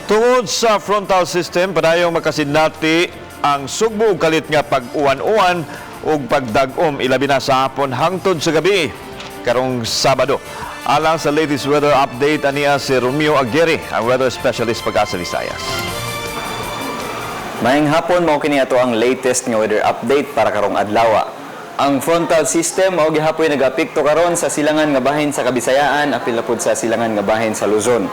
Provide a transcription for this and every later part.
Tungod sa frontal system, padayong makasinati ang Sugbo ug kalit nga pag-uwan-uwan ug pagdag-om, ilabi na sa hapon hangtod sa gabi karong Sabado. Alang sa latest weather update, ania si Romeo Aguirre, ang weather specialist, Pag-asa Visayas. Maayong hapon, mao kini ato ang latest nga weather update para karong adlaw. Ang frontal system mao gihapoy nagapekto karon sa silangan nga bahin sa Kabisayaan, apil na pud sa silangan nga bahin sa Luzon.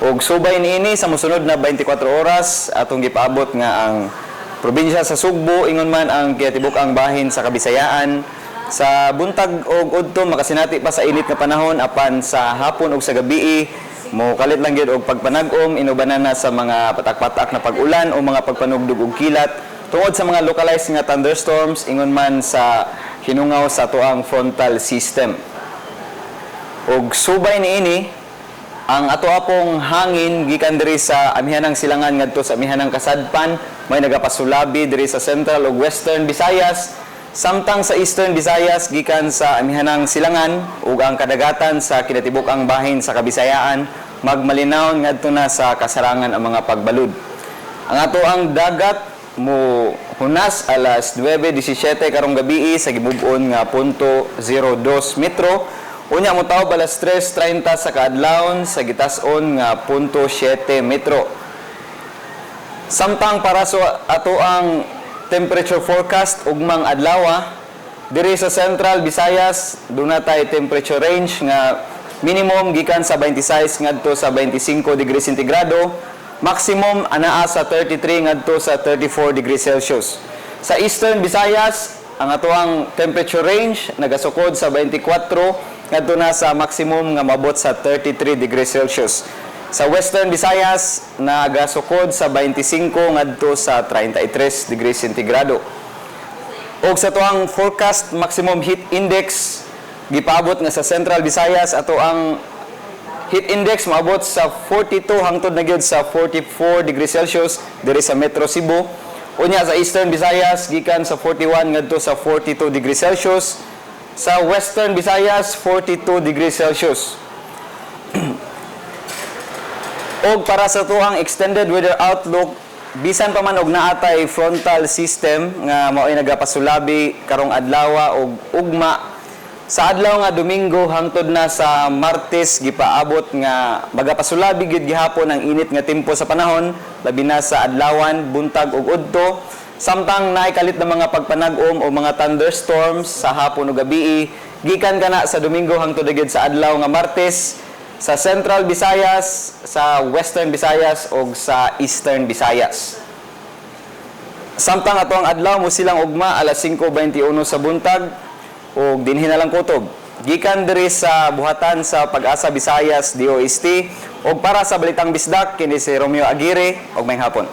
Ug subay niini, sa mosunod na 24 oras, atong gipaabot nga ang probinsya sa Sugbo, ingon man ang kinatibuk-ang bahin sa Kabisayaan, sa buntag og udto makasinati pa sa init nga panahon, apan sa hapon ug sa gabii mo kalit lang gyud og pagpanag-om, inubanan na sa mga patak-patak na pag-ulan o mga pagpanugdog og kilat tungod sa mga localized nga thunderstorms, ingon man sa hinungaw sa atoang frontal system. Ug subay niini, ang ato apong hangin gikan diri sa amihanang silangan ngadto sa amihanang kasadpan may nagapasulabi diri sa Central ug Western Visayas, samtang sa Eastern Visayas, gikan sa amihanang silangan ug ang kadagatan sa kinatibuk-ang bahin sa Kabisayaan, magmalinawon ngadto na sa kasarangan ang mga pagbalud. Ang ato ang dagat mo hunas alas 9:17 karong gabii sa gibub-on nga .02 metro. Unya mo taob alas 3:30 sa kaadlawon sa gitas-on nga .7 metro. Samtang para sa ato ang temperature forecast ugmang adlaw, diri sa Central Visayas duna tay temperature range nga minimum gikan sa 26 ngadto sa 25 degrees sentigrado, maximum anaa sa 33 ngadto sa 34 degrees Celsius. Sa Eastern Visayas, ang atoang temperature range nagasukod sa 24 ngadto na sa maximum nga mabot sa 33 degrees Celsius. Sa Western Visayas, nagasukod sa 25 ngadto sa 33 degrees sentigrado. Og sa atoang forecast maximum heat index, gipaabot nga sa Central Visayas ato ang heat index maabot sa 42 hangtod na gyud sa 44 degrees Celsius diri sa Metro Cebu. Unya sa Eastern Visayas, gikan sa 41 ngadto sa 42 degrees Celsius. Sa Western Visayas, 42 degrees Celsius. Og para sa atoang extended weather outlook, bisan pa man og naa tay frontal system nga mao'y nagapasulabi karong adlaw og ugma, sa adlaw nga Domingo hangtod na sa Martes, gipaabot nga magapasulabi gyud gihapon ang init nga tempo sa panahon, labi na sa adlawan, buntag ug udto, samtang naay kalit na mga pagpanag-om o mga thunderstorms sa hapon ug gabii gikan kana sa Domingo hangtod na gyud sa adlaw nga Martes sa Central Visayas, sa Western Visayas ug sa Eastern Visayas. Samtang ato ang adlaw mo silang ugma alas 5:21 sa buntag ug dinhi na lang kutob. Gikan diri sa buhatan sa Pag-asa Visayas DOST ug para sa Balitang Bisdak, kini si Romeo Aguirre ug maayong hapon.